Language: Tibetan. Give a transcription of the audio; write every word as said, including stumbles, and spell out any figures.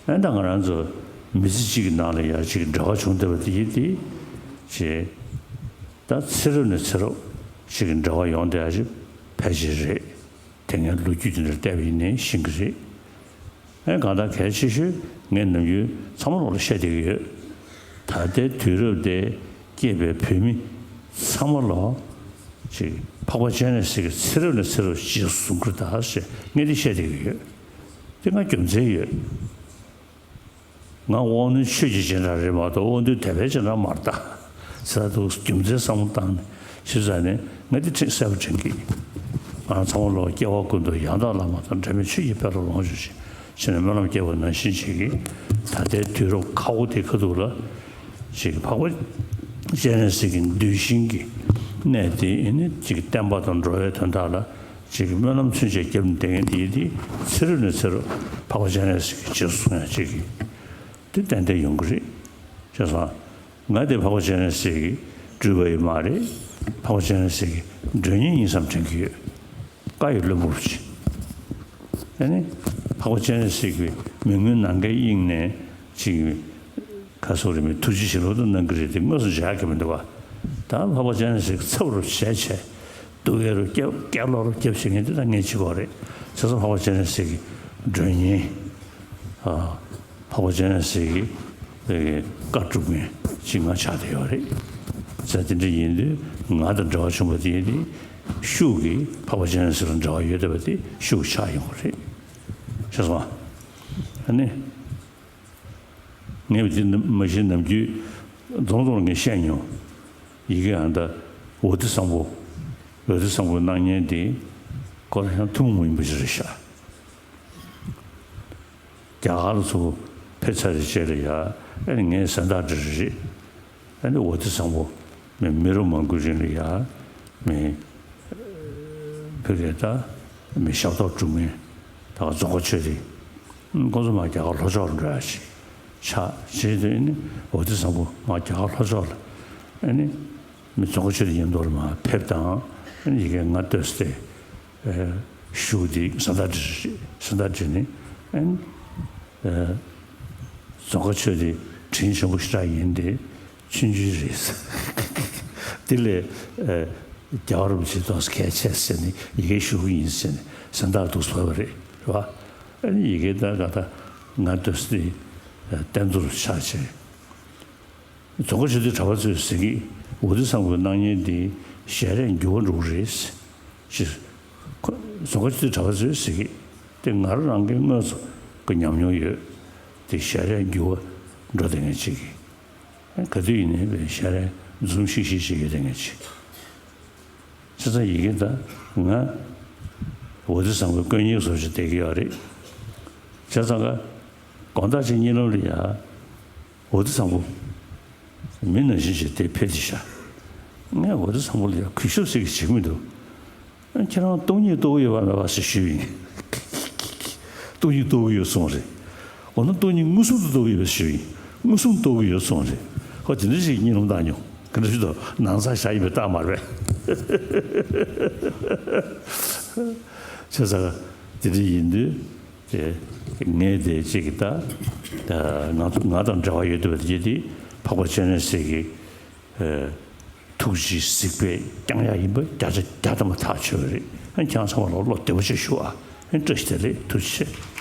ཨ་ད་ང་རང་ཚོ་མི་ཚེ་གཅིག་གི་ནང་ལ་ཡ་གཅིག་འབྲེལ་བ་བྱུང་བསྡད་པ་དེ་ཡིན་ཏེ། ཅེས། ད་ཚེ་རབས་ནས་ཚེ་རབས་ཅིག་གི་འབྲེལ་བ་ཡོང་བསྡད་ཡ་ཅིག་ཕལ་ཆེར་རེད། དེ་ངས་ལོ་རྒྱུས་དེ་འདྲ་བལྟས་པ་ཡིན་ནའི་ཤེས་ཀྱི་རེད། ཨེ་གང་ལྟར་གལ་ཆེ་ཤོས་ངས་ནམ་རྒྱུན་ཚང་མ་ལོག་ལ་བཤད་བསྡད་ཀྱི་ཡོད། ད་ལྟའི་དུས་རབས་དེ་སྐྱེས་པའི་བོད་མི་ཚང་མ་ལོག་ཅིག་འཕགས་པ་སྤྱན་རས་གཟིགས་ཀྱི་ཚེ་རབས་ནས་ཚེ་རབས་རྗེས་སུ་བཟུང་གི་རེད་ད་ཞེས་ངས་འདི་བཤད་བསྡད་ཀྱི་ཡོད། དེ་ང་རྒྱུ་མཚན་ཡོད། ང་དབང་རྣོན་ཆོས་ཀྱི་སྤྱན་རས་རེད་མ་གཏོགས་དབང་རྣོན་དད་པའི་སྤྱན་རས་མ་རེད་ད། ཟེར་འདུག་རྒྱུ་མཚན་བསམ་བློ་བཏང་ནས་ཞིབ་ཚགས་ནས་ང་འདི་ཁྲིད་གསལ་པོ་དྲན་གི། ང་ཚང་མ་ལོག་སྐྱེ་བ་ཀུན་ཏུ་ཡང་དག་བླ་མ་དང་འབྲལ་མེད་ཆོས་ཀྱི་དཔལ་ལ་ལོངས་སྤྱོད་ཅིང་ཞེས་ནས་སྨོན་ལམ་སྐྱེ་བ་ནང་བཞིན་བྱེད་ཀྱི། ད་ལྟའི་དུས་རབས་ཁག་པོ་དེ་ཁ་ཐུག་ལ་ཅིག་འཕགས་པ་སྤྱན་རས་གཟིགས་ཀྱི་གདུལ་ཞིང་གི་གནས་དེ་ནི་ཅིག་བསྟན་པ་དང་འགྲོ་བའི་དོན་དག་ལ། ཅིག་སྨོན་ལམ་ཚུན་ཆད་བརྒྱབ་ནས་བསྡད་མཁན་དེ་ཡིན་དེ་ཚེ་རབས་ནས་ཚེ་རབས་འཕགས་པ་སྤྱན་རས་གཟིགས་ཀྱི་རྗེས་སུ་བཟུང་ཡ་ཅིག་གི་དེ་ཏན་ཏན་ཡོང་གི་རེད། བྱས་ཙང་ང་དེ་འཕགས་པ་སྤྱན་རས་གཟིགས་ཀྱི་སྤྲུལ་པ་ཡིན་མ་རེད། འཕགས་པ་སྤྱན་རས་གཟིགས་ཀྱི་མགྲོན་གཉེར་ཡིན་བསམ་དྲན་གྱི་ཡོད། བཀའ་ཡི་བློན་པོ་ཅིག་ཨ་ནི་འཕགས་པ་སྤྱན་རས་གཟིགས་ཀྱི་མི་མངོན་ནམ་མཁའི་དབྱིངས་ནས་ཅིག་ཁ་སོ་རི་མི་ཐུགས་རྗེ་ཞིག་ལོ་ཏོ་གནང་གི་རེད་དེ་དངོས་སུ་མཇལ་གི་མི་འདུག་བ། ད་འཕགས་པ་སྤྱན་རས་གཟིགས་ཚབ་རུ་བྱས་བྱས་སྡུག་གེ་རུ་སྐྱབས་སྐྱབས་ལོག་རུ་སྐྱབས་བྱེད་མཁན་དེ་ད་ངས་བྱེད་དགོས་རེད། བྱས་ཙང་འཕགས་པ་སྤྱན་རས་གཟིགས་ཀྱི་མགྲོན་གཉེར། ཨ། འཕགས་པ་སྤྱན་རས་གཟིགས་ཀྱི་བཀའ་སྒྲུབ་མཁན་ཅིག་ང་ཆགས་བསྡད་ཡོད་རེད། བྱས་ཙང་དེ་འདྲ་ཡིན་དུས་ང་དང་འབྲེལ་བ་བྱུང་བ་དེ་ཡིན་དུས་ཤུགས་ཀྱིས་འཕགས་པ་སྤྱན་རས་གཟིགས་ལ་འབྲེལ་བ་ཡོད་བསྡད་པ་དེ་ཤུགས་ཆགས་ཡོང་གི་རེད། ཤེས་སོང་ཨ། ཨ་ནི། ངས་འདི་མ་གཞི་ནམ་རྒྱུན་རྫོང་རྫོང་ལ་ངས་བཤད་མྱོང་། ཡི་གེ་ཨ་ད་འོ་དེ་བཟང་པོ། འོ་དེ་བཟང་པོའི་སྣང་བརྙན་དེ་ཁོ་རང་ཡང་ཐུན་མོང་མ་ཡིན་པ་ཞིག་རེད་ཤག་རྒྱ་གར་ཚོ་ཕེབས་ཚར་རེད་བྱས་ལ་ཡ་ཨ་ནི་ངས་གཟེངས་རྟགས་འདྲི་རེད། ཨ་ནི་འོ་དེ་བཟང་པོ་མི་མི་རབས་མང་པོའི་རིང་ལ་ཡ་མི་བོད་སྐད་ད་མི་ཞབས་ཏོག་སྒྲུབ་མཁན་ད་ག་རྫོང་དཀར་ཆོས་སྡེ་ཁོང་ཚོ་མར་རྒྱ་གར་ལྷོ་ཕྱོགས་ལ་འགྲོ་ཡ་ཞིག་ཆགས་བྱས་དུས་ཨ་ནི་འོ་དེ་བཟང་པོ་མར་རྒྱ་གར་ལྷོ་ཕྱོགས་ལ་ཨ་ནི་མི་རྫོང་དཀར་ཆོས་སྡེ་མཉམ་དུ་ལ་མར་ཕེབས་དང་ཨ་ནི་ཡི་གེ་ང་ལྟོས་ཏེ། ཞུ་དེ་གཟེངས་རྟགས་འདྲི་གཟེངས་རྟགས་འདྲི་ནི་ཨན། རྫོང་དཀར་ཆོས་སྡེ་དྲིན་ཆེན་པོ་ཞེ་དྲག་ཡིན་ཏེ་ཆུང་ཆུང་རེད། དེ་ལས་རྒྱལ་བ་རིན་པོ་ཆེ་ཏོག་ཙམ་གལ་ཆེ་ཟེར་ནས་ཡི་གེ་ཞུ་གི་ཡིན་ཟེར་ནས་གཟེངས་རྟགས་འདུག་བཟོས་པ་རེད་རེད་བ། ཨ་ནི་ཡི་གེ་ད་ག་ད་ང་ལྟོས་ཏེ་བསྟན་རྫོང་ཆགས་བྱས། རྫོང་དཀར་ཆོས་སྡེའི་གྲྭ་པ་ཚོས་ཟེར་གི། འོ་དེ་བཟང་པོའི་སྣང་བརྙན་འདི་ཞལ་རས་འགྱུར་བ་འགྲོ་གི་རེད། ཞེས། ཁོ་རྫོང་དཀར་ཆོས་སྡེའི་གྲྭ་པ་ཚོས་ཟེར་གི། དེ་ང་རང་རང་གི་དངོས་སུ་གི་ཉམས་མྱོང་ཡོད། དེ་ཞལ་རས་འགྱུར་བ་འགྲོ་བསྡད་མཁན་ཅིག་གི། ག་དུས་ཡིན་ནའི་ཞལ་རས་འཛུམ་ཤིག་ཤིག་བྱེད་ཀྱི་བསྡད་མཁན་ཅིག་བྱས་ཙང་ཡི་གེ་ད་ང་འོ་དེ་བཟང་པོའི་དཀོན་གཉེར་བཟོ་ཞིག་བསྡད་ཀྱི་ཡོད་རེད། བྱས་ཙང་ཀ་དགོང་དག་ཅིག་གཉིད་ལམ་ལ་ཡ། འོ་དེ་བཟང་པོ། མི་ནང་བཞིན་བྱས་དེ་ཕེབས་ཏེ་ཤག་ངས་འོ་དེ་བཟང་པོ་ལ་ཡ་གུས་ཞབས་ཟེར་གྱི་བྱེད་ཀྱི་མི་འདུག་ཁྱེད་རང་སྟོང་ཉིད་རྟོགས་ཀྱི་ཡོད་པ་མེད་པ་ཞེས་ཞུས་ཡིན། སྟོང་ཉིད་རྟོགས་ཀྱི་ཡོད་གསུངས་རེད། འོ་ན་སྟོང་ཉིད་མངོན་སུམ་དུ་རྟོགས་ཀྱི་ཡོད་པ་ཞུས་ཡིན། མངོན་སུམ་རྟོགས་ཀྱི་ཡོད་གསུངས་རེད། ཧོ་དེ་འདྲ་ཞིག་གཉིད་ལམ་བཏང་མྱོང་། ག་འདྲ་ཞིག་ཏུ་ནང་ཚགས་བཞག་ཡིན་པའི་རྟགས་མ་རེད་པས། བྱས་ཙང་དེ་འདྲ་ཡིན་དུས། དེ་ངས་དེ་གཅིག་གི་ད་ང་ང་དང་འབྲེལ་བ་ཡོད་བསྡད་པ་དེ་དེ་འཕགས་པ་སྤྱན་རས་གཟིགས་ཀྱི་ཐུགས་རྗེའི་གཟིགས་པས་བསྐྱངས་ཡག་ཡིན་པ་བརྒྱ་ཆ་བརྒྱ་ཐམ་པ་ཐག་ཆོད་པ་རེད། ཁྱེད་རང་ཚང་མ་ལ་བློ་བདེ་པོ་ཞིག་ཞུ་ཨ། བཀྲ་ཤིས་བདེ་ལེགས། ཐུགས་རྗེ་ཆེ།